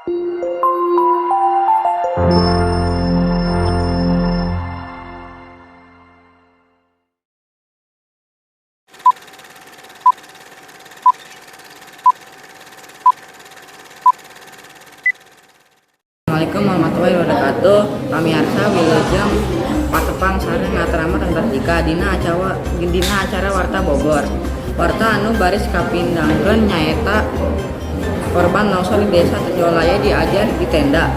Assalamualaikum warahmatullahi wabarakatuh. Pamiarsa, wilujeng patepang sareng Natarama Tantarjika dina acara Warta Bogor. Warta anu baris kapindangkeun nyaeta korban longsor di Desa Tenjolaya diajar di tenda.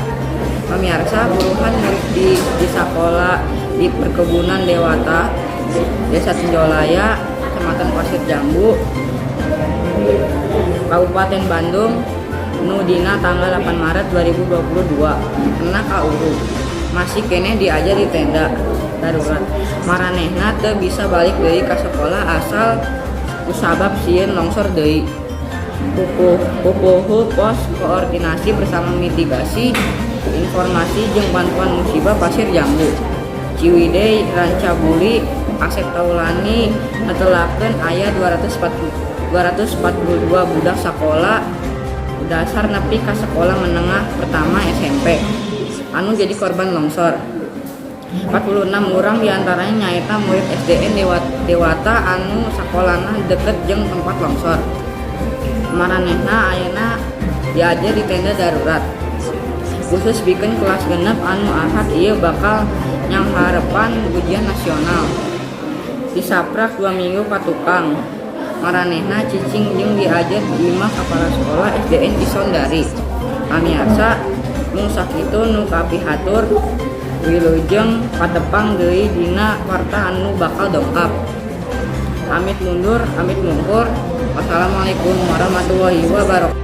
Pamiarsa, puluhan murid di sakola di Perkebunan Dewata, Desa Tenjolaya, Kecamatan Pasir Jambu, Kabupaten Bandung, nu dina tanggal 8 Maret 2022 kena kaurug, masih keneh diajar di tenda darurat. Maranehna teu bisa balik deui ka sekolah asal kusabab sieun longsor deui. Pupuhu Pos Koordinasi Bersama Mitigasi Informasi jeung Bantuan Musibah Pasir Jambu, Ciwidey, Rancabuli, Asep Taulani netelakeun aya 240 242 budak sakola dasar nepi ka sekolah menengah pertama SMP anu jadi korban longsor. 46 urang diantaranya nyaeta murid SDN Dewata anu sakolana deket jeung tempat longsor. Maranehna ayeuna diajar di tenda darurat khusus pikeun kelas 6 anu Ahad ieu bakal nyanghareupan ujian nasional. Disaprak 2 minggu ka tukang, maranehna cicing jeung diajar di imah kepala sekolah SDN Cisondari. Pamiarsa, mung sakitu nu kapihatur. Wilujeng patepang deui dina warta anu bakal dongkap. Amit mundur, amit mungkur. Wassalamualaikum warahmatullahi wabarakatuh.